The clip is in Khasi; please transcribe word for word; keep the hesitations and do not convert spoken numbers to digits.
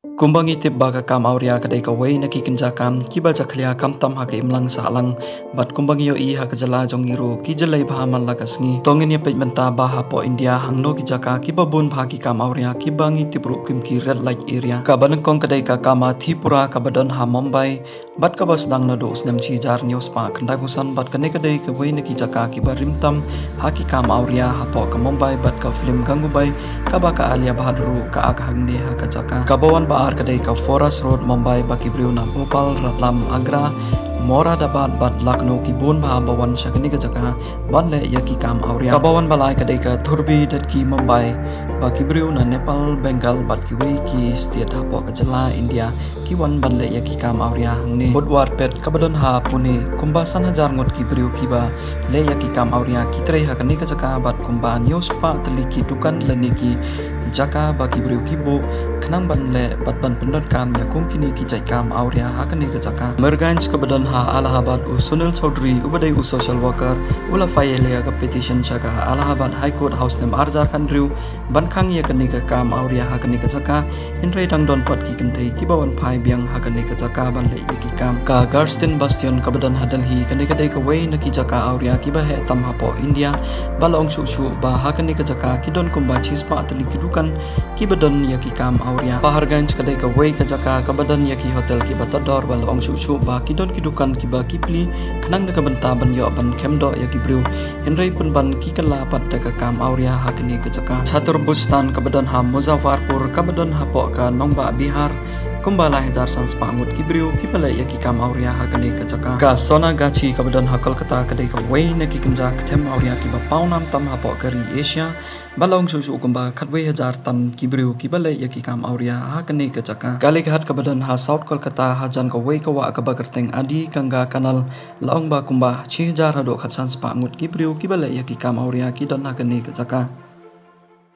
Kumba ngi tip ba ka kam awria ka dei kawei na ki kynja kam kiba jakhlia khamtam ha ka imlang sahlang, bad kumba ngi ïohi ha ka jylla jong ngi ruh ki jlei bha man la ka sngi. To ngin ïa peit mynta ba hapoh India hangno ki jaka kiba bun bha ki kam awria kiba ngi tip ruh kum ki red light area. Kaba nyngkong ka dei ka Kamathipura kaba don ha Mumbai, bad kaba sdang naduh u snem shi hajar hynñiew spah khyndai phew san, bad kane ka dei kawei na ki jaka kiba rim tam ha ki kam awria hapoh ka Mumbai, bad ka film Gangubai kaba ka Alia Bhatt ruh ka ak hangne ha ka jaka. Kaba wan ba ar ka dei ka Forest Road Mumbai, ba ki briew na Bhopal, Ratlam, Agra, Moradabad bad Lucknow ki bun bha ba wan sha kane ka jaka ban leh ïa ki kam awria. Kaba wan ba lai ka dei ka Dhurbi Dadki Mumbai, ba ki briew na Nepal, Bengal bad kiwei ki state hapoh ka jylla India ki wan ban leh ïa ki kam awria hangne. Budhwarpet kaba don ha Pune, kumba san hajar ngut ki briew kiba leh ïa ki kam awria ki trei ha kane ka jaka, bad kumba hynñiew spah tylli ki dukan lane ki jaka ba ki briew ki buh khnang ban leh bad ban pyndonkam ïa kum kine ki jait kam awria ha kane ka jaka. Mirganj kaba don ha Allahabad, u Sunil Chaudhary uba dei u social worker u la file ïa ka petition sha ka Allahabad High Court ha u snem ar hajar khathynriew ban khang ïa kane ka kam awria ha kane ka jaka, hynrei dang don pat ki kynthei kiba wan phai biang ha kane ka jaka ban leh ïa ki kam. Ka Gursky Bastion kaba don ha Delhi, kane ka dei kawei na ki jaka awria kiba heh tam hapoh India, ba la ong shuh shuh ba ha kane ka jaka ki don kumba shi spah tylli ki dukan kiba don ïa ki kam awria. Paharganj ka dei kawei ka jaka kaba don ïa ki hotel kiba tad dor, ba la ong shuh shuh ba ki don ki dukan kiba ki plie khnang da ka bynta ban ïoh ban khem doh ïa ki briew, hynrei pynban ki kylla pat da ka kam awria ha kane ka jaka. Chaturbustan kaba don ha Muzaffarpur kaba don hapoh ka nongbah Bihar, kumba lai hajar san spah ngut ki briew kiba leh ïa ki kam awria ha kane ka jaka. Ka Sonagachi kaba don ha Kolkata ka dei kawei na ki kynja kthem awria kiba pawnam tam hapoh ka ri Asia, ba la ong shuh shuh kumba khatwei hajar tam ki briew kiba leh ïa ki kam awria ha kane ka jaka. Kalighat kaba don ha South Kolkata, hajan kawei ka wah kaba kyrteng Adi Ganga Canal, la ong ba kumba shi hajar haduh khatsan spah ngut ki briew kiba leh ïa ki kam awria ki don ha kane ka jaka.